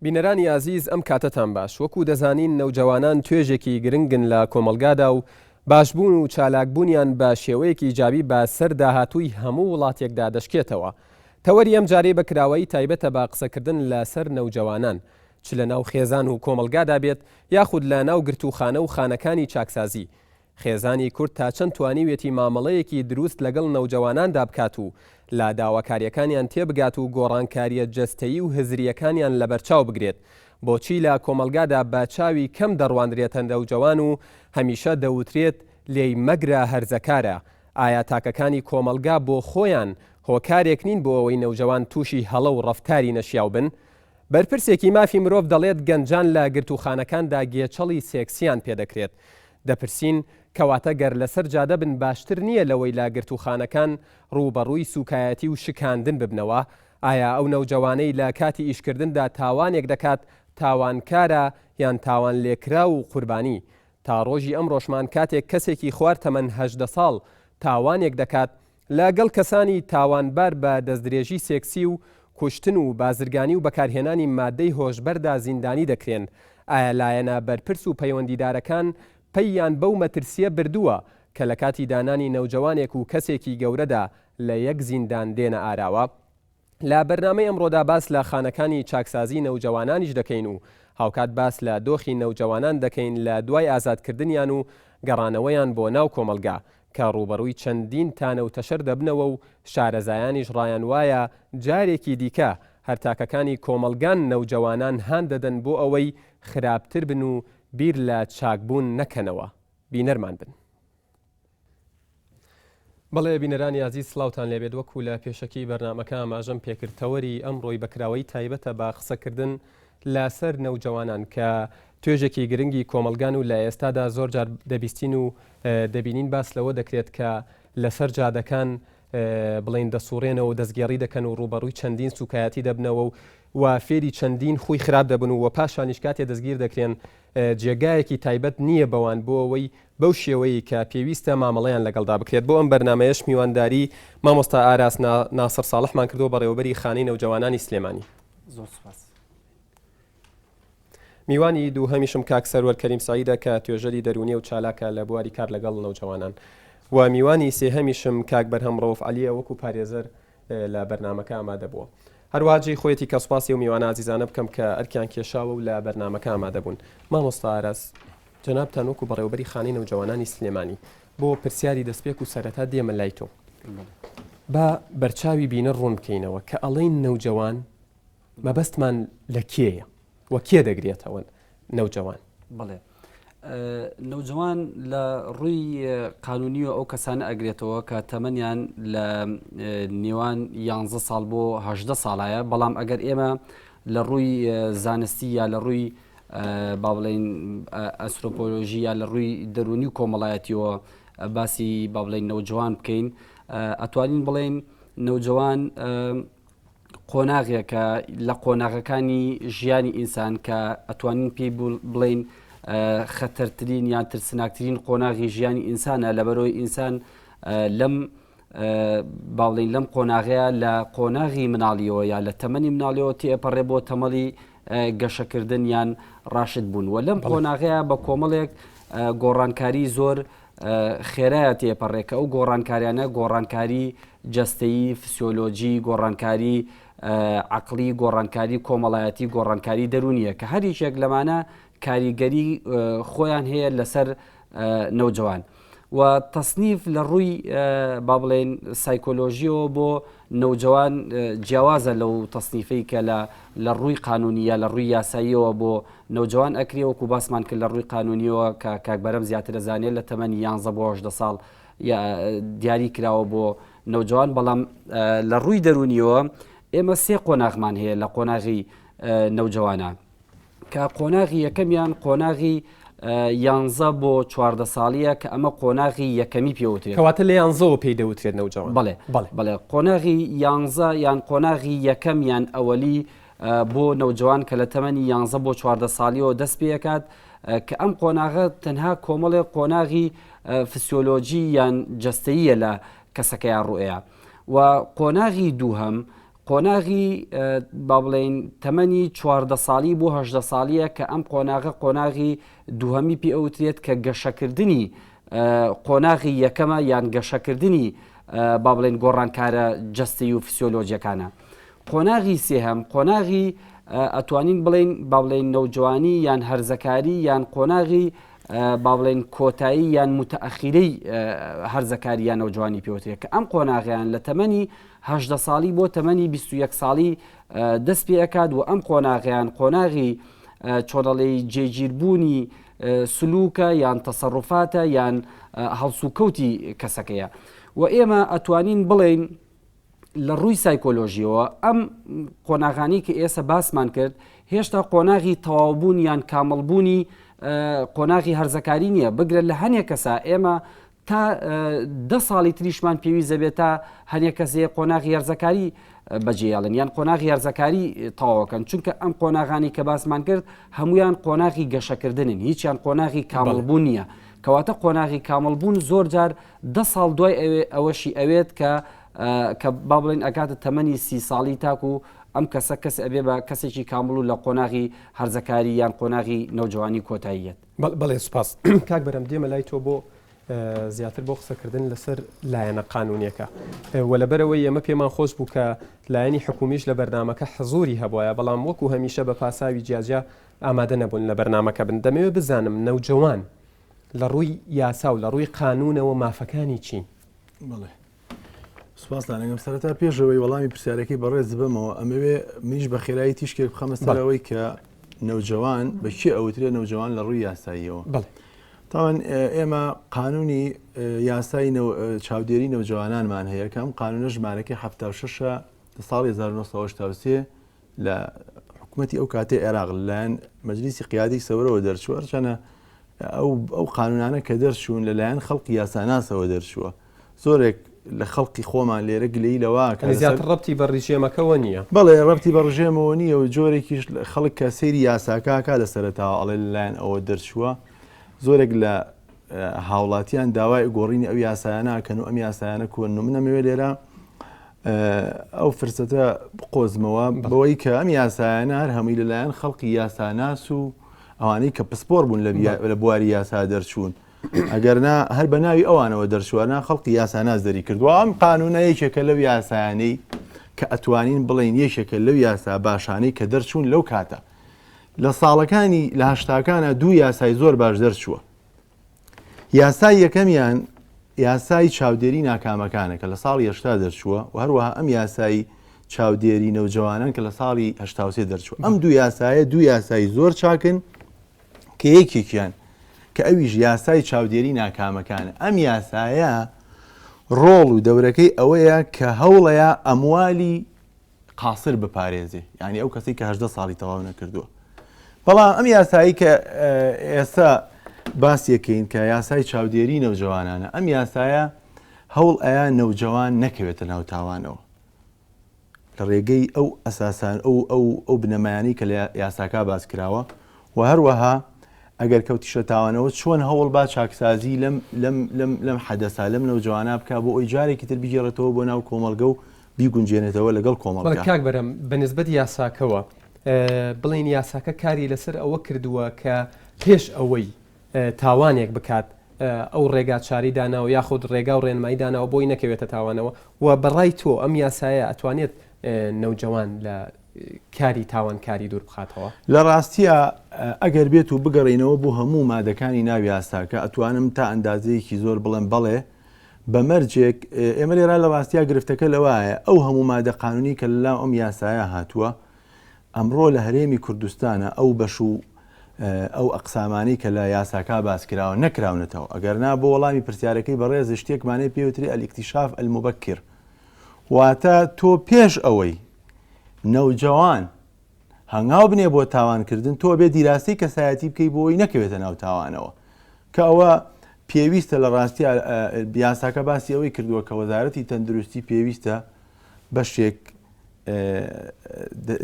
بینەرانی ئازیز ئەم کاتەتان باش، وەکو دەزانین نەوجەوانان توێژێکی گرنگن لە کۆمەڵگادا و باشبوون و چالاکبوونیان بە شێوەیەکی ئیجابی بە سەر داهاتووی هەموو وڵاتێکدا دەشکێتەوە. تەوەری ئەم جارەی بە کراوەیی تایبەتە بە قسەکردن لە سەر نەوجەوانان، چ لە ناو خێزان و کۆمەڵگادا بێت یاخود لە ناو گرتووخانە و خانەکانی چاکسازی. خێزانی کورد تا چەند توانیویەتی مامەڵەیەکی دروست لەگەڵ نەوجەواناندا بکات و لە داواکارییەکانیان تێبگات و گۆڕانکارییە جەستەیی و هزرییەکانیان لەبەرچاو بگرێت؟ بۆچی لە کۆمەڵگادا بە چاوی کەم دەڕوانرێتە نەوجەوان و هەمیشە دەوترێت لێی مەگرە هەرزەکارە؟ ئایا تاکەکانی کۆمەڵگا بۆ خۆیان هۆکارێک نین بۆ ئەوەی نەوجەوان تووشی هەڵە و ڕەفتاری نەشیاو بن؟ بەرپرسێکی مافی مرۆڤ دەڵێت گەنجان لە گرتووخانەکاندا گێچەڵی سێکسیان پێدەکرێت. دەپرسین، کەواتە گەر لەسەر جادە بن باشتر نییە لەوەی لە گرتووخانەکان ڕووبەڕووی سووکایەتی و شکاندن ببنەوە؟ ئایا ئەو نەوجەوانەی لە کاتی ئیشکردندا تاوانێک دەکات تاوانکارە یان تاوانلێکراو و قوربانی؟ تا ڕۆژی ئەمڕۆشمان کاتێک کەسێکی خوار تەمەن 18 ساڵ تاوانێک دەکات لە گەڵ کەسانی تاوانبار بە دەستدرێژی سێکسی و کوشتن و بازرگانی و بەکارهێنانی مادەی هۆشبەردا زیندانی دەکرێن، ئایا لایەنە بەرپرس و پەیوەندیدارەکان پەییان بەو مەترسییە بردووە کە لە کاتی دانانی نەوجەوانێک و کەسێکی گەورەدا لە یەک زیندان دێنە ئاراوە؟ لە بەرنامەی ئەمڕۆدا باس لە خانەکانی چاکسازی نەوجەوانانیش دەکەین و هاوکات باس لە دۆخی نەوجەوانان دەکەین لە دوای ئازادکردنیان و گەڕانەوەیان بۆ ناو کۆمەڵگا کە ڕووبەڕووی چەندین تانە و تەشەر دەبنەوە و شارەزایانیش ڕایان وایە جارێکی دیکە هەر تاکەکانی کۆمەڵگان نەوجەوانان هان دەدەن بۆ ئەوەی خراپتر بن و بیر لە چاکبوون نەکەنەوە. بینەرمان بن. بەڵێ بینەرانی ئازیز سڵاوتان لێبێت وەکو لە پێشەکی بەرنامەکە ئاماژەم پێکرد تەوەری ئەمڕۆی بەکراوەیی تایبەتە بە قسەکردن لەسەر نەوجەوانان کە توێژێکی گرنگی کۆمەڵگان و لە ئێستادا زۆر جار دەبیستین و دەبینین باس لەوە دەکرێت کە لەسەر جادەکان بڵین دەسوڕێنەوە و دەستگێڕی دەکەن و ڕووبەڕووی چەندین سوکایەتی دەبنەوە و و فێری چەندین خوی خراپ دەبن و پاشانیش کاتێ دەستگیر دەکرێن جێگایەکی تایبەت نییە بەوان بۆ ئەوەی بەو شێوەیەی کە پێویستە مامەڵەیان لەگەڵدا بکرێت. بۆ ئەم بەرنامەیەش میوانداری مامۆستا ئاراس ناسڕ ساڵحمان کردووە بەڕێوەبەری خانەی نەوجەوانانی سلێمانی. زۆر سوپاس. میوانی دووهەمیشم کاک سەروەر کەریم سەعیدە کە توێژەری دەروونیە و چالاکە لە بواری کار لەگەڵ نەوجەوانان و میوانی سێهەمیشم کاک بەرهەم ڕەوف عەلیە وەکو پارێزەر لە بەرنامەکە ئامادە بووە. هەروەها جێی خۆیەتی کە سوپاسی ئەو میوانە ئازیزانە بکەم کە ئەرکیان کێشاوە و لە بەرنامەکە ئامادە بوون. مامۆستا ئاراس، جەنابتان وەکو بەڕێوەبەری خانەی نەوجەوانانی سلێمانی، بۆ پرسیاری دەستپێک و سەرەتا دێمە لای تۆ. با بەرچاوی بینەر ڕوون بکەینەوە کە ئەڵێین نەوجەوان مەبەستمان لە کێیە و کێ دەگرێتەوە نەوجەوان؟ بەڵێ. نەوجەوان لە ڕووی قانونیەوە ئەو کەسانە ئەگرێتەوە کە تەمەنیان لە نێوان یانزە ساڵ بۆ هەژدە ساڵایە بەڵام ئەگەر ئێمە لە ڕووی زانستی یا لە ڕووی با بڵین ئەسرۆپۆلۆژی یا لە ڕووی دەرونی و کۆمەڵایەتیەوە باسی با بڵین نەوجوان بکەین ئەتوانین بڵین نەوجوان قۆناغێکە لە قۆناغەکانی ژیانی ئینسان کە ئەتوانین پێی بڵین خەتەرترین یان ترسناکترین قۆناغی ژیانی ئینسانە لەبەرەوەی ئینسان لەم باڵین لەم قۆناغەیە لە قۆناغی مناڵیەوە یا لە تەمەنی مناڵیەوە تێپەڕێ بۆ تەمەڵی گەشەکردن یان ڕاشت بوون و لەم قۆناغەیە بە کۆمەڵێک گۆڕانکاری زۆر خێرایە تێپەڕێ کە ئەو گۆڕانکاریانە گۆڕانکاری جەستەیی، فسیۆلۆجی، گۆڕانکاری عەقڵی، گۆڕانکاری کۆمەڵایەتی، گۆڕانکاری دەروونیە کە هەر یەکێک لەمانە کاریگەری خۆیان هەیە لەسەر نەوجەوان. و تەسنیف لە ڕووی با بڵێن سایکۆلۆژیەوە بۆ نەوجەوان جیاوازە لەو تەسنیفەی کە لە لە ڕووی قانونی یا لە ڕووی یاساییەوە بۆ نەوجەوان ئەکرێ وەکو باسمان کرد لە ڕووی قانونیەوە کە کاک بەرەم زیاتر ئەزانێت لە تەمەنی یانزە بۆ هەژدە ساڵ دیاری کراوە بۆ نەوجوان بەڵام لە ڕووی دەرونیەوە ئێمە سێ قۆناغمان هەیە لە قۆناغی نەوجەوانە کە قۆناغی یەکەمیان قۆناغی یانزە بۆ چواردە ساڵیە کە ئەمە قۆناغی یەکەمی پێوترێت کەواتە لە یانزەوە پێی دەوترێت نەوجەوان بەڵێ بەڵێ قۆناغی یانزە یان قۆناغی یەکەم یان ئەوەلی بۆ نەوجەوان کە لە تەمەنی یانزە بۆ چواردە ساڵیەوە دەست پێکات کە ئەم قۆناغە تەنها کۆمەڵێک قۆناغی فسیۆلۆجی یان جەستەییە لە کەسەکەیان ڕوئەیە و قۆناغی دووهەم. قۆناغی با بڵێین تەمەنی 14 ساڵی بۆ هەدە ساڵیە کە ئەم قۆناغە قۆناغی دووهەمی پێ ئەوترێت کە گەشەکردنی قۆناغی یەکەمە یان گەشەکردنی با بڵێن گۆڕانکارە جەستەی و فسیۆلۆجیەکانە. قۆناغی سێهەم قۆناغی ئەتوانین بڵێین با بڵێین نەوجوانی یان هەرزەکاری یان قۆناغی با بڵێن کۆتایی یان متەخیرەی هەرزەکاری یان نەوجوانی پێوترێت کە ئەم قۆناغیان لە تەمەنی هەدە ساڵی بۆ تەمەنی 21 ساڵی دەست پێ ئەکات و ئەم قۆناغیان قۆناغی چۆنەڵێی جێگیربوونی سلوکە یان تەسەڕوفاتە یان هەڵسوکەوتی کەسەکەیە و ئێمە ئەتوانین بڵێین لە ڕووی سایکۆلۆژیەوە ئەم قۆناغانی کە ئێسە باسمان کرد هێشتا قۆناغی تەواوبوون یان کامڵبوونی قۆناغی هەرزەکاری نییە بگرە لە هەنێک کەسا ئێمە تا دە ساڵی تریشمان پێویست دەبێت تا هەنێک کەسێ قۆناغی هەرزەکاری بەجێیاڵن یان قۆناغی هەرزەکاری تەواوەکەن چونکە ئەم قۆناغانی کە باسمان کرد هەمویان قۆناغی گەشەکردنن هیچیان قۆناغی کامڵبوون نییە کەواتە قۆناغی کامڵبوون زۆر جار دە ساڵ دوای ئەوێ ئەوەشی ئەوێت کە کە با بڵێن ئەگاتە تەمەنی سی ساڵی تاکو ئەم کەسە کەس ئەبێ بە کەسێکی کامڵ و لە قۆناغی هەرزەکاری یان قۆناغی نەوجوانی کۆتاییەت. بەڵێ سوپاس کاک بەرەم دێمە لای تۆ بۆ زیاتر بۆ قسەکردن لەسەر لایەنە قانونیەکە و لەبەرەوەی ئێمە پێمان خۆش بوو کە لایەنی حکومیش لە بەرنمەکە حزوری هەبواە بەڵام وەکو هەمیشە بە پاساوی جیاجیا ئامادە نەبوون لە بەرنمەکە بن دەمەوێت بزانم نەوجەوان لە ڕووی یاسا و لە ڕووی قانونەوە مافەکانی چین؟ بەڵێ سپاستان ئەگەم سەرەتا پێشەوەی وەڵامی پرسیارەکەی بەڕێز بمەوە ئەمەوێ منیش بە خێرایی تیشکێک بخەمە سەرەوەی کە نەوجەوان بە کێ ئەوترێ نەوجەوان لە ڕووی یاساییەوە تاوان ئێمە قانونی یاسای چاودێری نەوجەوانانمان هەیە کە ئەم قانونە ژمارەکەی 76 لە ساڵی 1970 لە حکوومەتی ئەو کاتەی عێراق لەلایەن مەجلیسی قیادی سەورەوە دەرچووە هەرچەنە ئەو ئەو قانونانە کە دەرچوون لەلایەن خەڵکی یاساناسەوە دەرچووە زۆرێک لە خەڵکی خۆمان لێرە گلەی لەوە کە زیاتر ڕەبتی بە ڕژێمەکەوە نییە. بەڵێ ڕەبتی بە ڕژێمەوە نییە و جۆرێکیش خەڵک کە سەیری یاساکە لە سەرەتاوە ئەڵێ لەلایەن ئەوە دەرچووە زۆرێک لە هاوڵاتیان داوای گۆڕینی ئەو یاسایانە کەن و ئەم یاسایانە کۆن و من ئەمەوێ لێرە ئەو فرسەتە بقۆزمەوە بەوەی کە ئەم یاسایانە هەر هەمووی لەلایەن خەڵکی یاساناس و ئەوانەی کە پسپۆر بوون لە بواری یاسا دەرچوون ئەگەرنا هەر بە ناوی ئەوانەوە دەرچووە خەڵکی یاساناس دەری کردووە ئەم قانونە یەکێکە لەو یاسایانەی کە ئەتوانین بڵێین یەکێکە لەو یاسا باشانەی کە دەرچوون لەو کاتە لە ساڵەکانی لە هەشتاکانە دوو یاسای زۆر باش دەرچووە یاسای یەکەمیان یاسای چاودێری ناکامەکانە کە لە ساڵی هەشتا دەرچووە و هەروەها ئەم یاسای چاودێری نەوجەوانان کە لە ساڵی هەشتاوسێ دەرچوو ئەم دوو یاسایە دوو یاسای زۆر چاکن کە یەکێکیان کە ئەویش یاسای چاودێری ناکامەکانە ئەم یاسایە ڕۆڵ و دەورەکەی ئەوەیە کە هەوڵەیە ئەموالی قاسر بپارێزێ یعنی ئەو کەسی کە هەدە ساڵی تەواو نەکردووە بەڵام ئەم یاسایی کە ئێستا باسیەکەین کە یاسای چاودێری نەوجەوانانە ئەم یاسایە هەوڵ ئەیا نەوجەوان نەکەوێتە ناو تاوانەوە لە ڕێگەی ئەو ئەساسان ئەو ئەو ئەو بنەمایانی کە لە یاساکە باس کراوە و هەروەها ئەگەر کەوتیشە تاوانەوە چۆن هەوڵ با چاکسازی لەم لەم لەم لەم حەدەسا لەم نەوجەوانە بکا بۆ ئەوی جارێکی تر بگێڕێتەوە بۆ ناو کۆمەڵگە و بیگونجێنێتەوە لەگەڵ کۆمەڵگا. کاک بەرەم بە نسبەت یاساکەوە بڵێین یاساکە کاری لەسەر ئەوە کردووە کە پێش ئەوەی تاوانێک بکات ئەو ڕێگا چارەی داناوە یاخود ڕێگا و ڕێنمایی داناوە بۆی نەکەوێتە تاوانەوە و بەڕای تۆ ئەم یاسایە ئەتوانێت نەوجەوان لە کاری تاوانکاری دوور بخاتەوە؟ لە ڕاستیا ئەگەر بێت و بگەڕێینەوە بۆ هەموو مادەکانی ناو یاساکە ئەتوانم تا ئەندازەیەکی زۆر بڵێم بەڵێ بە مەرجێک ئێمە لێرا لە ڕاستیا گرفتەکە لەوایە ئەو هەموو مادە قانونی کە لەناو ئەم یاسایە هاتووە ئەمڕۆ لە هەرێمی کوردستانە ئەو بەش و ئەو ئەقسامانەی کە لە یاساکە باس کراوە نەکراونەتەوە ئەگەر نا بۆ وەڵامی پرسیارەکەی بەڕێز شتێکمانەیە پێوتری الاکتشاف المبکر واتە تۆ پێش ئەوەی نەوجەوان هەنگاو بنێ بۆ تاوانکردن تۆ بێ دیراسەی کەسایەتی بکەی بۆی نەکەوێتە ناو تاوانەوە کە ئەوە پێویستە لە ڕاستی یاساکە باسی ئەوەی کردووە کە وەزارەتی تەندروستی پێویستە بەشێک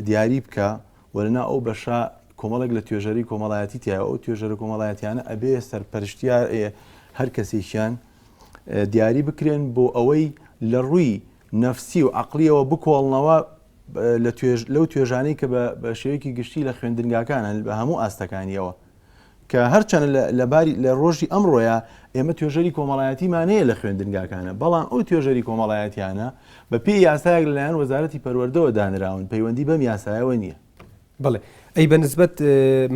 دیاری بکە و لەنا ئەو بەشە کۆمەڵێک لە توێژەری کۆمەڵایەتی تایە ئەو توێژەرە کۆمەڵایەتیانە ئەبێ سەرپەرشتیار هەر کەسێکیان دیاری بکرێن بۆ ئەوەی لە ڕووی نەفسی و عقلیەوە بکۆڵنەوە. لە توێژ لەو توێژانەی کە بە شێوەیەکی گشتی لە خوێندنگاکانن بە هەموو ئاستەکانیەوە کە هەرچەنە لە باری لە ڕۆژی ئەمڕۆیا ئێمە توێژەری کۆمەڵایەتیمان هەیە لە خوێندنگاکانە بەڵام ئەو توێژەری کۆمەڵایەتیانە بە پێی یاسایەک لەلایەن وەزارەتی پەروەردەوە دانراون پەیوەندی بەم یاسایەوە نییە. بەڵێ ئەی بە نسبەت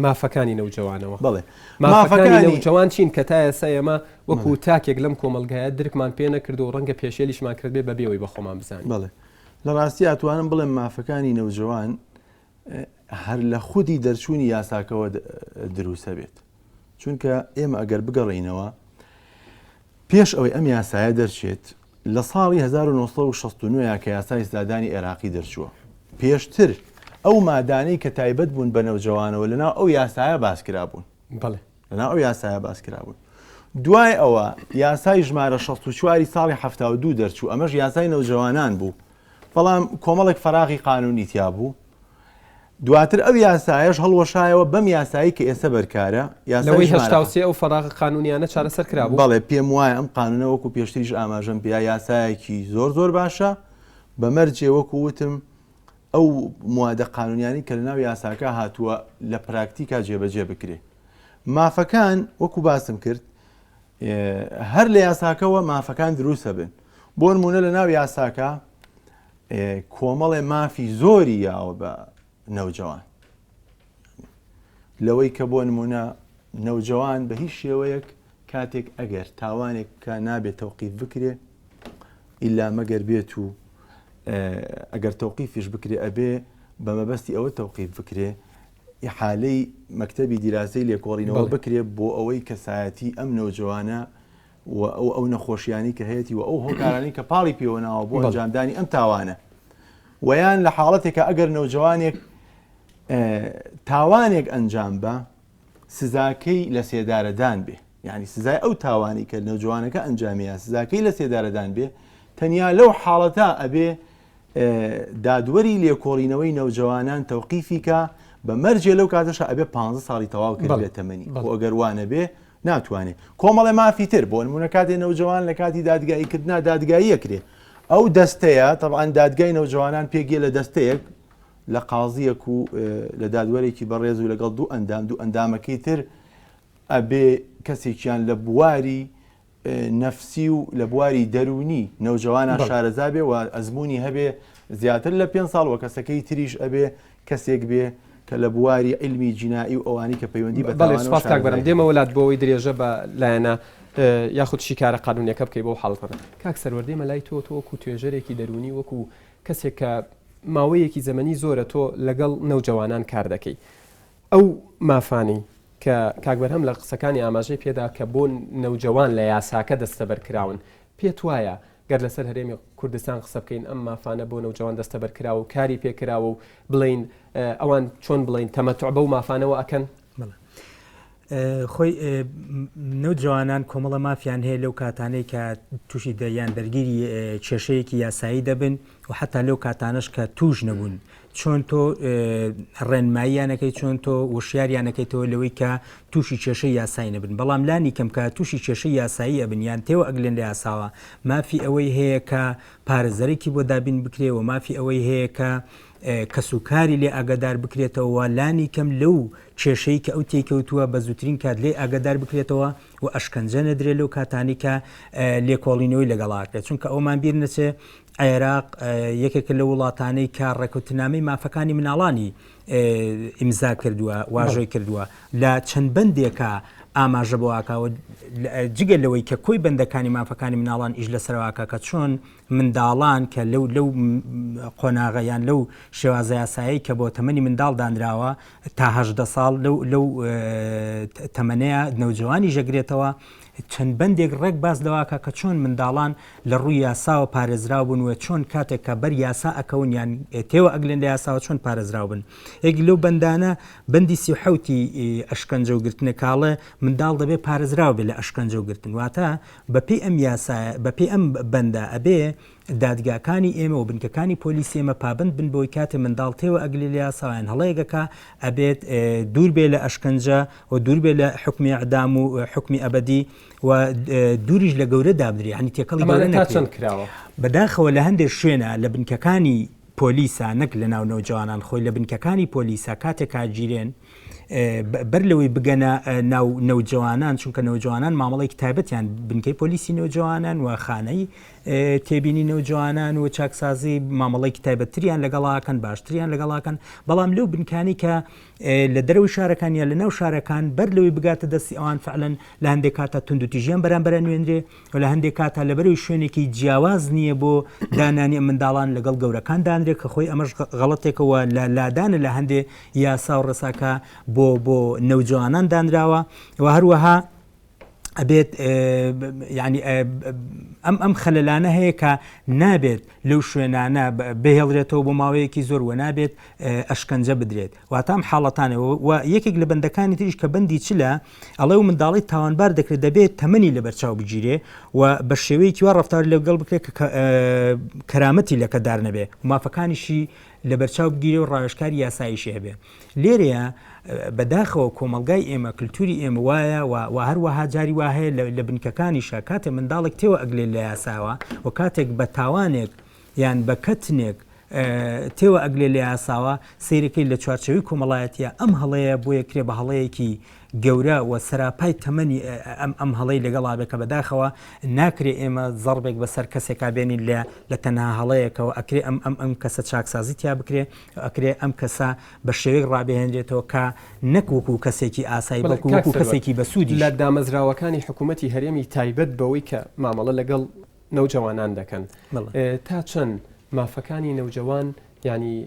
مافەکانی نەوجەوانەوە؟ بەڵێ مافەکانی نەوجەوان چین کە تا ئێستا ئێمە وەکو تاکێک لەم کۆمەڵگایە درکمان پێ نەکردو و ڕەنگە پێشێلیشمان کردبێ بەبێ ئەوەی بە خۆمان بزانین؟ بەڵێ لە ڕاستی ئەتوانم بڵێم مافەکانی نەوجەوان هەر لە خودی دەرچوونی یاساکەوە دروستە بێت چونکە ئێمە ئەگەر بگەڕینەوە پێش ئەوەی ئەم یاسایە دەرچێت لە ساڵی 1969 کە یاسای سزادانی عێراقی دەرچووە پێشتر ئەو مادانەی کە تایبەت بوون بە نەوجەوانەوە لەناو ئەو یاسایە باس کرابوون بەڵێ لەناو ئەو یاسایە باس کرابوون دوای ئەوە یاسای ژمارە 64 ساڵی 72 دەرچوو ئەمەش یاسای نەوجەوانان بوو بەڵام کۆمەڵێک فەراغی قانونی تیا بوو دواتر ئەو یاسایەش هەڵوەشایەوە بەم یاسایی کە ئێستا بەرکارە یاسای 83 ئەو فەراغە قانونیانە چارەسەر کرابوو. بەڵێ پێم وایە ئەم قانونە وەکو پێشتریش ئاماژەم پێیا یاسایەکی زۆر زۆر باشە بە مەرجێ وەکو وتم ئەو موادە قانونیانی کە لەناو یاساکە هاتووە لە پراکتیکا جێبەجێ بکرێ مافەکان وەکو باسم کرد هەر لە یاساکەوە مافەکان دروستە بن بۆ نمونە لە ناو یاساکە کۆمەڵێ مافی زۆری یاوە بە نەوجەوان لەوەی کە بۆ نمونە نەوجەوان بە هیچ شێوەیەک کاتێک ئەگەر تاوانێک بکە نابێت تەوقیف بکرێ ئیلا مەگەر بێت و ئەگەر تەوقیفیش بکرێ ئەبێ بە مەبەستی ئەوە تەوقیف بکرێ ئیحالەی مەکتەبی دیراسەی لێکۆڵینەوە بکرێ بۆ ئەوەی کەسایەتی ئەم نەوجەوانە و ئەو ئەو نەخۆشیانی کە هەیەی و ئەو هۆکارانی کە پاڵی پێوەناوە بۆ ئەنجامدانی ئەم تاوانە ویان لە حاڵەتێکە ئەگەر نەوجەوانێک تاوانێک ئەنجام بە سزاکەی لە سێدارەدان بێ یعنی سزای ئەو تاوانی کە نەوجوانەکە ئەنجامیان سزاکەی لە سێدارەدان بێ تەنیا لەو حاڵەتە ئەبێ دادوەری لێکۆڵینەوەی نەوجەوانان تەوقیفی کا بە مەرجێ لەو کاتەشا ئەبێ پانزە ساڵی تەواو کردبێت تەمەنی خۆ ئەگەر وا نەبێ ناتوانێ کۆمەڵێ مافی تر بۆ نمونە کاتێ نەوجەوان لە کاتی دادگایی کردنا دادگایی ئەکرێ ئەو دەستەیە تەبعەن دادگای نەوجەوانان پێک یە لە دەستەیەک لە قازیەک و لە دادوەرێکی بەڕێز و لەگەڵ دوو ئەندام دوو ئەندامەکەی تر ئەبێ کەسێکیان لە بواری نەفسی و لە بواری دەروونی نەوجەوانان شارەزا بێ و ئەزموونی هەبێ زیاتر لە پێ ساڵ وە کەسەکەی تریش ئەبێ کەسێک بێ کە لە بواری عیلمی جینائی و ئەوانی کە پەیوەندی بە بەڵێ سوپاس کاک بەرهەم دێمەوە لات بۆ ئەوەی درێژە بە لایەنە یاخود شیکارە قانونیەکە بکەی بۆ حاڵەتانە کاک سەروەر دێمە لای تۆ تۆ وەکو توێژەرێکی دەروونی وەکو کەسێک کە ماوەیەکی زەمەنی زۆرە تۆ لەگەڵ نەوجەوانان کار دەکەی ئەو مافانەی کە کاک بەرهەم لە قسەکانی ئاماژەی پێدا کە بۆ نەوجەوان لە یاساکە دەستەبەر کراون، پێت وایە گەر لەسەر هەرێمی کوردستان قسە بکەین ئەم مافانە بۆ نەوجەوان دەستەبەر کراوە و کاری پێ کراوە و بڵێین ئەوان چۆن بڵێین تەمەتوع بەو مافانەوە ئەکەن؟ بەڵێ. خۆی نەوجەوانان کۆمەڵە مافیان هەیە لەو کاتانەی کە تووشی یان دەرگیری کێشەیەکی یاسایی دەبن و حتا لەو کاتانەش کە توش نەبوون چۆن تۆ ڕێنماییانەکەی چۆن تۆ وشیاریانەکەیتەوە لەوەی کە تووشی کێشەی یاسایی نەبن بەڵام لانی کەم کە تووشی کێشەی یاسایی ئەبن یان تێوە ئەگلێن لە یاساوە مافی ئەوەی هەیە کە پارێزەرێکی بۆ دابین بکرێ و مافی ئەوەی هەیە کە کەسوکاری لێ ئاگادار بکرێتەوە لانی کەم لەو کێشەی کە ئەو تێیکەوتووە بە زووترین کات لێی ئاگادار بکرێتەوە و ئەشکەنجە نەدرێت لەو کاتانی کە لێکۆڵینەوەی لەگەڵا کرێت چونکە ئەومان بیر نەچێ عێراق یەکێکە لە وڵاتانەی کە ڕێکوتنامەی مافەکانی مناڵانی ئیمزا کردووە واژۆی کردووە لە چەند بەندێکە ئاماژە بۆ ئاکاوە جگە لەوەی کە کۆی بەندەکانی مافەکانی مناڵان ئیش لەسەرواکە کە چۆن منداڵان کە لەو لەو قۆناغە یان لەو شێوازە یاسایی کە بۆ تەمەنی منداڵ دانراوە تا هەدە ساڵ لەو لەو تەمەنەیە نەوجوانی ژەگرێتەوە چەند بەندێک ڕێک باس لەواکە کە چۆن منداڵان لە ڕووی یاساوە پارێزراو بن و چۆن کاتێک کە بەر یاسا ئەکەون یان تێوە ئەگلێن لە یاساوە چۆن پارێزراو بن یەک لەو بەندانە بەندی 37ی ئەشکەنجە و گرتنە کاڵێ منداڵ دەبێ پارێزراو بێ لە ئەشکەنجە و گرتن واتە بەپێی ئەم یاسایە بەپێی ئەم بەندە ئەبێ دادگاکانی ئێمە و بنکەکانی پۆلیسی ئێمە پابەند بن بەوەی کاتێ منداڵ تێوە ئەگلێ لە یاساوە یان هەڵەیەک ئەکا ئەبێت دوور بێ لە ئەشکەنجە و دوور بێ لە حوکمی ئیعدام و حوکمی ئەبەدی و دووریش لە گەورە دابنرێ یانی تێکەڵی گەورە ئەمانە تا چەند کراوە؟ بەداخەوە لە هەندێک شوێنە لە بنکەکانی. پۆلیسا نەک لە ناو نەوجەوانان خۆی لە بنکەکانی پۆلیسا کاتێک کاگیرێن بەر لەوەی بگەنە ناو نەوجەوانان چونکە نەوجەوانان مامەڵێکی تایبەتیان بنکەی پۆلیسی نەوجەوانان و خانەی تێبینی نەوجەوانان و چاکسازی مامەڵێکی تایبەتتریان لەگەڵاکەن باشتریان لەگەڵاکەن بەڵام لەو بنکانی کە لە دەرەوەی شارەکان یا لە ناو شارەکان بەر لەوەی بگاتە دەستی ئەوان فعلەن لە هەندێک کاتا توندوتیژیان بەرامبەرە نوێنرێ و لە هەندێک کاتا لەبەرەوەی شوێنێکی جیاواز نییە بۆ دانانی ئەم منداڵان لەگەڵ گەورەکان دانرێت کە خۆی ئەمەش غەڵەتێکەوە لە لادانە لە هەندێ یاسا و ڕێساکە بۆ بۆ نەوجوانان دانراوە و هەروەها ئەبێت ینی ئەم ئەم خەلەلانە هەیە کە نابێت لەو شوێنانە بهێڵرێتەوە بۆ ماوەیەکی زۆر وە نابێت ئەشکەنجە بدرێت واتە ئەم حاڵەتانە و یەکێک لە بەندەکانی تریش کە بەندی چلە ئەڵێ و منداڵی تاوانبار دەکرێت دەبێت تەمەنی لەبەرچاو بگیرێ و بە شێوەیەکی وا ڕەفتار لەگەڵ بکرێت کە کەرامەتی لەکەدار نەبێ و مافەکانیشی لەبەرچاو بگیرێ و ڕاوێژکاری یاساییشی هەبێ. لێرەیە بەداخەوە کۆمەڵگای ئێمە کلتوری ئێمە وایە و هەروەها جاری وا هەیە لە بنکەکانیشا کاتێ منداڵێک تێوە ئەگلێ لە یاساوە و کاتێک بە تاوانێک یان بە کەتنێک تێوە ئەگلێ لە یاساوە سەیرەکەی لە چوارچێوەی کۆمەڵایەتیە ئەم هەڵەیە بۆیە کرێ بە هەڵەیەکی گەورە و سەراپای تەمەنی ئەم ئەم هەڵەی لەگەڵا بێ کە بەداخەوە ناکرێ ئێمە زەڕبێک بەسەر کەسێکا بێنین لە لە تەنها هەڵەیەکەوە ئەکرێ ئەم ئەم ئەم کەسە چاکسازی تیا بکرێ ئەکرێ ئەم کەسە بە شێوەیەک ڕابهێنرێتەوە کە نەک وەکوو کەسێکی ئاسایی بەڵێ بەڵکوو کاک وەکوو سەروەر کەسێکی بەسوودیش. لە دامەزراوەکانی حکوومەتی هەرێمی تایبەت بەوەی کە مامەڵە لەگەڵ نەوجەوانان دەکەن بەڵێ. تا چەند مافەکانی نەوجەوان یانی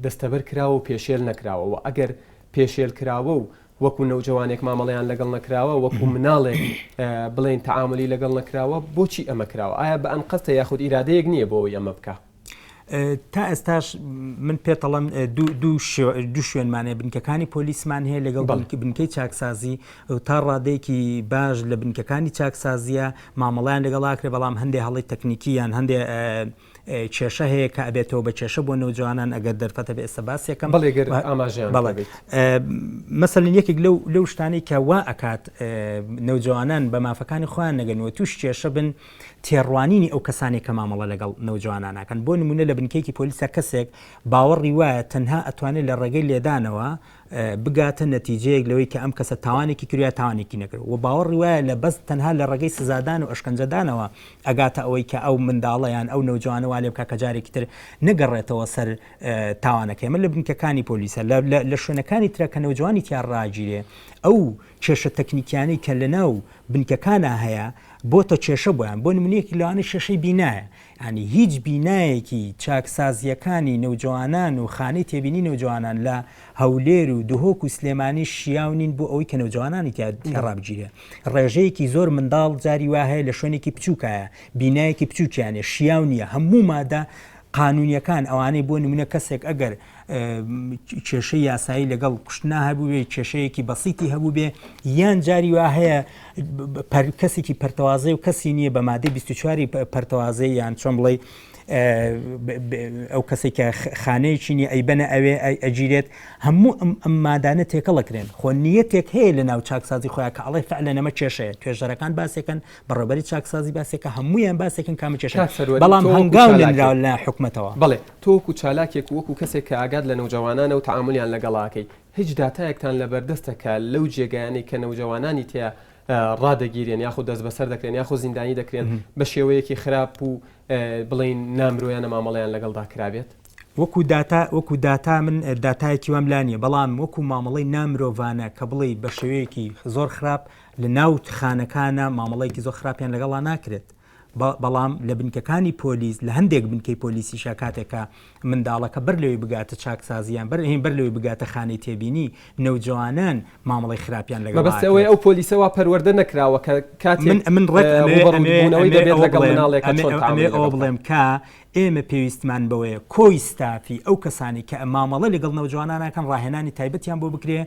دەستەبەر کراوە و پێشێل نەکراوە و ئەگەر پێشێل کراوە و وەکو نەوجەوانێک مامەڵەیان لەگەڵ نەکراوە وەکو مناڵێک بڵێین تەعامولی لەگەڵ نەکراوە بۆچی ئەمە کراوە ئایا بە ئەنقەستە یاخود ئیرادەیەک نییە بۆ ئەوەی ئەمە بکا؟ تا ئێستاش من پێتەڵم دوو شوێنمان هەیە بنکەکانی پۆلیسمان هەیە لەگەڵ بنکەی چاکسازی تا ڕادەیەکی باش لە بنکەکانی چاکسازیە مامەڵیان لەگەڵاکرێ بەڵام هەندێک هەڵی تەکنیکی یان هەندێک کێشە هەیە کە ئەبێتەوە بە کێشە بۆ نەوجوانان ئەگەر دەرفەتە بێ ئێستا باسیەکەم بەڵێ گەر ئاماژەیان بەڵێ مەسەلەن یەکێک لەو لەو شتانەی کە وا ئەکات نەوجوانان بە مافەکانی خۆیان نەگەن و توش کێشە بن تێڕوانینی ئەو کەسانێک کە مامەڵە لەگەڵ نەوجوانان ئەکەن بۆ نمونە لە بنکەیەکی پۆلیسا کەسێک باوەڕی وایە تەنها ئەتوانێت لە ڕێگەی لێدانەوە بگاتە نەتیجەیەک لەوەی کە ئەم کەسە تاوانێکی کردوە یا تاوانێکی نەکردوە و باوەڕی وایە لە بەس تەنها لە ڕێگەی سزادان و ئەشکەنجەدانەوە ئەگاتە ئەوەی کە ئەو منداڵە یان ئەو نەوجوانە وا لێ بکا کە جارێکی تر نەگەڕێتەوە سەر تاوانەکەی. ئەمە لە بنکەکانی پۆلیسە لە شوێنەکانی ترە کە نەوجوانی تیا ڕاگیرێ ئەو کێشە تەکنیکیانەی کە لەناو بنکەکانا هەیە بۆتە کێشە بۆیان بۆ نمونەیەکی لەوانە کێشەی بینایە یانی هیچ بینایەکی چاکسازییەکانی نەوجەوانان و خانەی تێبینی نەوجەوانان لە هەولێر و دهۆک و سلێمانی شیاو نین بۆ ئەوەی کە نەوجەوانانی تیا ڕابگیرێ. ڕێژەیەکی زۆر منداڵ جاری وا هەیە لە شوێنێکی بچووکایە، بینایەکی بچووکیان هەیە، شیاو نییە، هەموو مادە قانوونییەکان ئەوانەی بۆ نموونە کەسێک ئەگەر کێشەی یاسایی لەگەڵ کوشتنا هەبووبێ، کێشەیەکی بەسیتی هەبووبێ، یان جاری وا هەیە کەسێکی پەرتەوازەی و کەسی نییە بە مادەی 24 پەرتەوازەی یان چۆن بڵێ ئەو کەسێک کە خانەیەکی نیە ئەیبەنە ئەوێ ئەگیرێت هەموو ئەم ئەم مادانە تێکەڵەکرێن خۆ نیەتێک هەیە لە ناو چاکسازی خۆیان کە ئەڵێ فعلەن ئەمە کێشەیە توێژەرەکان باسێکن بەڕێوبەری چاکسازی باسێکە هەمویان باسێکن کامە کێشە بەڵام هەنگاو نراوە لە حکومەتەوە. بەڵێ تۆ وەکو چالاکێک و وەکو کەسێک کە ئاگات لە نەوجەوانانە و تەعامولیان لەگەڵاکەی هیچ داتایەکتان لەبەردەستە کە لەو جێگایانەی کە نەوجەوانانی تیا ڕادەگیرێن یاخود دەستبەسەر دەکرێن یاخود زیندانی دەکرێن بە شێوەیەکی خراپ و بڵێین نامرۆیانە مامەڵەیان لەگەڵدا کرابێت؟ وەکو داتا وەکو داتا من داتایەکی وام لا نییە بەڵام وەکو مامەڵەی نامرۆڤانە کە بڵێی بە شێوەیەکی زۆر خراپ لە ناو خانەکانە مامەڵەیەکی زۆر خراپیان لەگەڵا ناکرێت بەڵام لە بنکەکانی پۆلیس لە هەندێک بنکەی پۆلیسیشا کاتێک کە منداڵەکە بەر لەوەی بگاتە چاکسازی یان بەر بەر لەوەی بگاتە خانەی تێبینی نەوجەوانان مامەڵەی خراپیان لەگەڵ مەبەست ئەوەیە ئەو پۆلیسە وا پەروەردە نەکراوە کە کاتێک من من ڕێک ئەمەوێ ڕووبەڕووبوونەوەی دەبێت ئەوە لەگەڵ بڵێم مناڵێکە چۆن ئەمەوێ تەعامولی ئەوە لەگەڵ بکات. بڵێم کە ئێمە پێویستمان بەوەیە کۆی ستافی ئەو کەسانەی کە مامەڵە لەگەڵ نەوجەوانان ئەکەن ڕاهێنانی تایبەتیان بۆ بکرێ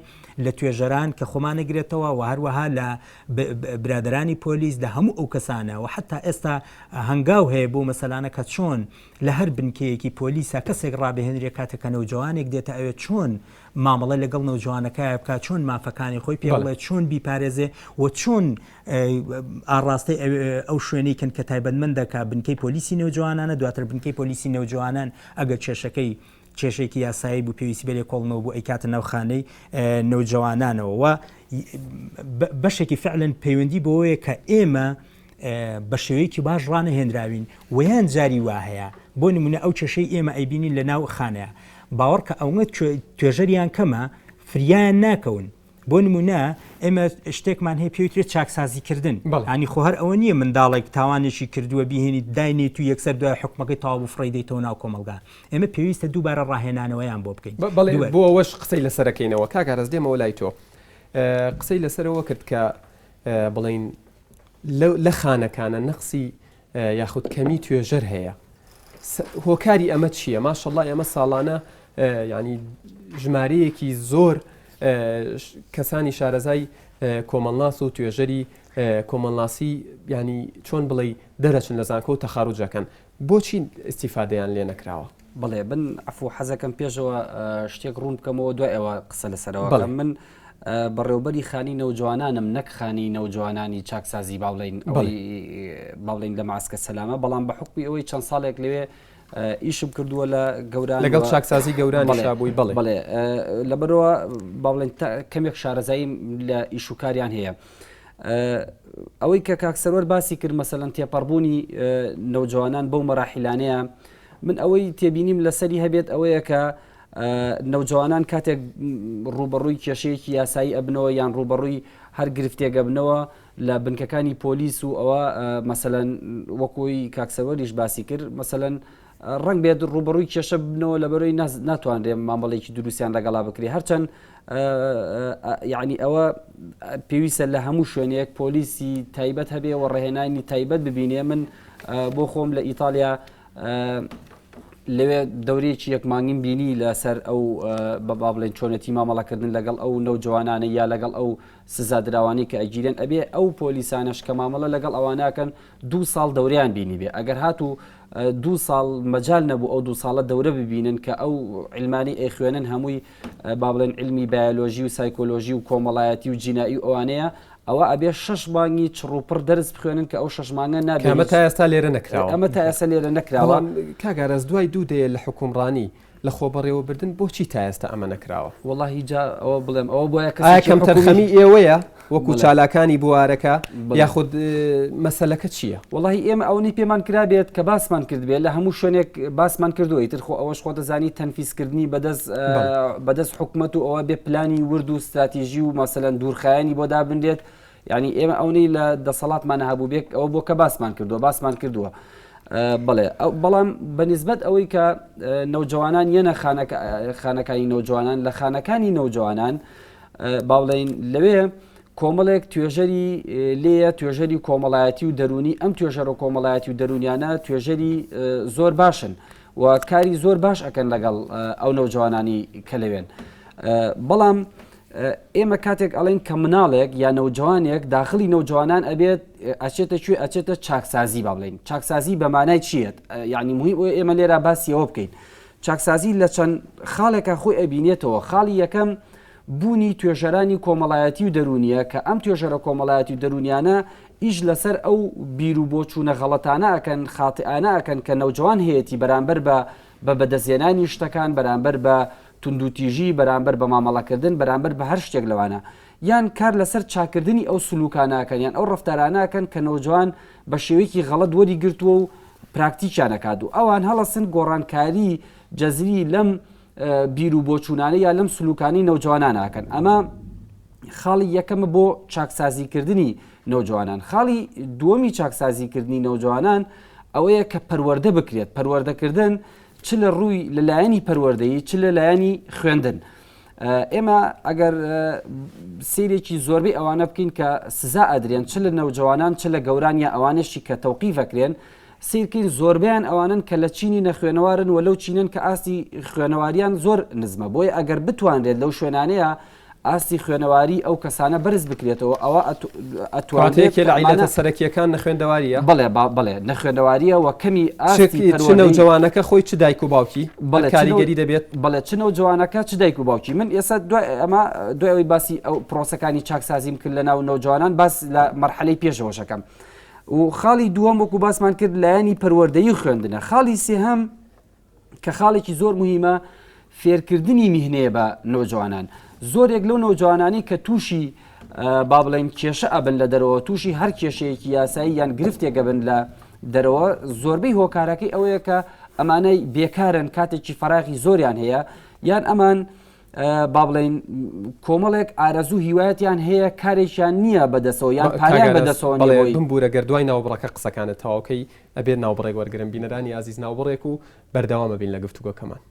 لە توێژەران کە خۆمان ئەگرێتەوە و هەروەها لە برادەرانی پۆلیس لە هەموو ئەو کەسانە و حتا ئێستا هەنگاو هەیە بۆ مەسەلانە کە چۆن لە هەر بنکەیەکی پۆلیسا کەسێک ڕابهێنرێ کاتێک کە نەوجەوانێک دێتە ئەوێ چۆن مامەڵە لەگەڵ نەوجوانەکەیا بکات چۆن مافەکانی خۆی پێ بڵێ چۆن بیپارێزێ و چۆن ئاڕاستەی ئەو شوێنەی کەن کە تایبەتمەندە کە بنکەی پۆلیسی نەوجوانانە دواتر بنکەی. بنکەی پۆلیسی نەوجەوانان ئەگەر کێشەکەی کێشەیەکی یاسایی بوو پێویستی بە لێکۆڵنەوە بوو ئەیکاتە ناو خانەی نەوجەوانانەوە و بەشێکی فعلەن پەیوەندی بەوەیە کە ئێمە بە شێوەیەکی باش ڕانەهێنراوین ویان جاری وا هەیە بۆ نمونە ئەو کێشەی ئێمە ئەیبینین لە ناو خانەیە باوەڕ کە ئەوەنە توێژەریان کەمە فریایان ناکەون بۆ نمونە ئێمە شتێکمان هەیە پێوترێت چاکسازیکردن ینی خۆ هەر ئەوە نییە منداڵێک تاوانێکی کردووە بیهێنیت داینێت و یەکسەر دوای حکومەکەی تەواو بوو فڕێی دەیتەوە ناو کۆمەڵگا ئێمە پێویستە دووبارە ڕاهێنانەوەیان بۆ بکەین. بەڵێ بۆ ئەوەش قسەی لەسەرەکەینەوە کاک ئاراس دێمەوە لای تۆ قسەی لەسەرەوە کرد کە بڵین لە خانەکانە نەقسی یاخود کەمی توێژەر هەیە هۆکاری ئەمە چییە؟ ماشەڵڵا ئێمە ساڵانە ینی ژمارەیەکی زۆر کەسانی شارەزای کۆمەڵناس و توێژەری کۆمەڵناسی ینی چۆن بڵێ دەرەچن لە زانکۆ و تەخاروجەکەن بۆچی ئیسیفادەیان لێ نەکراوە؟ بەڵێ بن عفو حەزەکەم پێشەوە شتێک ڕوون بکەمەوە دوای ئەوە قسە لەسەرەوە من بەڕێوبەری خانی نەوجوانانم نەک خانی نەوجوانانی چاکسازی با بڵێین با بڵێین لە ماسکە سەلامە بەڵام بە حکومی ئەوەی چەند ساڵێک لەوێ ئیشم کردووە لە گەوران لەگەڵ چاکسازی گەورانی بووی بڵێ بڵێ لەبەرەوە با بڵێن کەمێک شارەزایی لە ئیش و کاریان هەیە. ئەوەی کە کاک سەروەر باسی کرد مەسەلەن تێپەڕبوونی نەوجوانان بەو مەراحیلانەیە من ئەوەی تێبینیم لەسەری هەبێت ئەوەیە کە نەوجەوانان کاتێک ڕووبەڕووی کێشەیەکی یاسایی ئەبنەوە یان ڕووبەڕووی هەر گرفتێک ئەبنەوە لە بنکەکانی پۆلیس و ئەوە مەسەلەن وەکوی کاک سەروەریش باسی کرد مەسەلەن ڕەنگ بێت ڕووبەڕووی کێشە ببنەوە لەبەرەوەی ناتوانرێ مامەڵێکی دروستیان لەگەڵا بکرێ هەرچەند یعنی ئەوە پێویستە لە هەموو شوێنێک پۆلیسی تایبەت هەبێ و ڕێهێنانی تایبەت ببینێ من بۆ خۆم لە ئیتالیا لەوێ دەورەیەکی یەک مانگیم بینی لەسەر ئەو بە با بڵێن چۆنێتی مامەڵەکردن لەگەڵ ئەو نەوجەوانانە یا لەگەڵ ئەو سزادراوانەی کە ئەگیرێن ئەبێ ئەو پۆلیسانەش کە مامەڵە لەگەڵ ئەواناکەن دوو ساڵ دەوریان بینی بێ ئەگەر هاتوو دوو ساڵ مەجال نەبوو ئەو دوو ساڵە دەورە ببینن کە ئەو علمانی ئەیخوێنن هەمووی با بڵێن علمی بایۆلۆژی و سایکۆلۆژی و کۆمەڵایەتی و جینایی و ئەوانەیە ئەوە ئەبێ شەش مانگی چڕ و پڕ دەرس بخوێنن کە ئەو شەش مانگە نابێت ئەمە تا ئێستا لێرە نەکراوە ئەمە تا ئێستا لێرە نەکراوە بەڵام کاک ئاراس دوای دوو دەیە لە حوکمڕانی لە خۆبەڕێوەبردن بۆچی تا ئێستا ئەمە نەکراوە؟ وەڵاهی جا ئەوە بڵێم ئەوە بۆیە ئایا کەسێکی حکومی کەمتەرخەمی ئێوەیە وەکو بەڵێ. چالاکانی بوارەکە بەڵێ. یاخود مەسەلەکە چییە؟ وەڵاهی ئێمە ئەوەنەی پێمان کرابێت کە باسمان کردبێت لە هەموو شوێنێک باسمان کردووە ئیتر خۆ ئەوەش خۆ دەزانی تەنفیزکردنی بەدەست بەڵێ. بەدەست حکومەت و ئەوە بێ پلانی ورد و ستراتیژی و مەسەلەن دوورخایەنی بۆ دابنرێت یعنی ئێمە ئەونەی لە دەسەڵاتمان هەبوو بێک ئەوە بۆ کە باسمان کردووە باسمان کردووە بڵێ بەڵام بەنسبەت ئەوەی کە نەوجوانان یەنە خانەکانی نەوجوانان لە خانەکانی نەوجوانان با بڵێین لەوێ کۆمەڵێک توێژەری لێیە توێژەری کۆمەڵایەتی و دەرونی ئەم توێژەرە کۆمەڵایەتی و دەرونیانە توێژەری زۆر باشن و کاری زۆر باش ئەکەن لەگەڵ ئەو نەوجوانانی کە لەوێن بەڵام ئێمە کاتێک ئەڵێن کە مناڵێک یا نەوجوانێک داخلی نەوجوانان ئەبێت ئەچێتە کوێ ئەچێتە چاکسازی با بڵین چاکسازی بە مانای چییە یعنی مهم ئێمە لێرە باسیەوە بکەین چاکسازی لە چەند خاڵێکە خۆی ئەبینێتەوە خاڵی یەکەم بوونی توێژەرانی کۆمەڵایەتی و دەروونیە کە ئەم توێژەرە کۆمەڵایەتی و دەروونیانە ئیش لەسەر ئەو بیر و بۆچوونە غەڵەتانە ئەکەن خاتئانە ئەکەن کە نەوجوان هەیەتی بەرامبەر بە بە بەدەستهێنانی شتەکان بەرامبەر بە توندوتیژی بەرامبەر بە مامەڵەکردن بەرامبەر بە هەر شتێک لەوانە یان کار لەسەر چاکردنی ئەو سلوکانە ئەکەن یان ئەو ڕەفتارانە ئەکەن کە نەوجوان بە شێوەیەکی غەڵەت وەری گرتووە و پراکتیکیان ئەکات و ئەوان هەڵەسن گۆڕانکاری جەزری لەم بیر و بۆچوونانە یا لەم سلوکانی نەوجوانان ئەکەن ئەمە خاڵی یەکەمە بۆ چاکسازیکردنی نەوجوانان خاڵی دووەمی چاکسازیکردنی نەوجوانان ئەوەیە کە پەروەردە بکرێت پەروەردەکردن چ لە ڕووی لە لایەنی پەروەردەیی چ لە لایەنی خوێندن ئێمە ئەگەر سیرێکی زۆربەی ئەوانە بکەین کە سزا ئەدرێن چ لە نەوجوانان چ لە گەوران یا ئەوانەشی کە تەوقیفەکرێن سیرکەین زۆربیان ئەوانن کە لە چینی نەخوێنەوارن و لەو چینن کە ئاستی خوێنەواریان زۆر نزمە بۆیە ئەگەر بتوانرێت لەو شوێنانەیە ئاستی خوێنەواری ئەو کەسانە بەرز بکرێتەوە ئەوە ئەتوانرێت لە عیلەتە سەرەکیەکان نەخوێندەواریە بەڵێ بەڵێ نەخوێندەواریە و کەمی ئاستی چ نەوجەوانەکە خۆی چ دایک و باوکی بەڵێ کاریگەری دەبێت بەڵێ چ نەوجەوانەکە چ دایک و باوکی من ئێستا دوای ئەمە دوای ئەوەی باسی ئەو پرۆسەکانی چاکسازیم کرد لە ناو نەوجەوانان باس لە مەرحەلەی پێشەوەشەکەم. و خاڵی دووەم وەکو باسمان کرد لایەنی پەروەردەیی خوێندنە خاڵی سێهەم کە خاڵێکی زۆر مهمە فێرکردنی میهنەیە بە نەوجوانان زۆرێک لەو نەوجوانانی کە تووشی با بڵێن کێشە ئەبن لە دەرەوە تووشی هەر کێشەیەکی یاسایی یان گرفتێک ئەبن لە دەرەوە زۆربەی هۆکارەکەی ئەوەیە کە ئەمانەی بێکارن کاتێکی فەراغی زۆریان هەیە یان ئەمان با بڵێین کۆمەڵێک ئارەزوو هیوایەتیان هەیە کارێکیان نییە بەدەسەوە یان پاریان بەدەسەوە بەڵێ بمبوورە گەر دوای ناوبڕەکە قسەکانت تەواوکەی ئەبێت ناوبڕێک وەرگرم بینەرانی ئازیز ناوبڕێک و بەردەوام ئەبین لە گفتوگۆکەمان.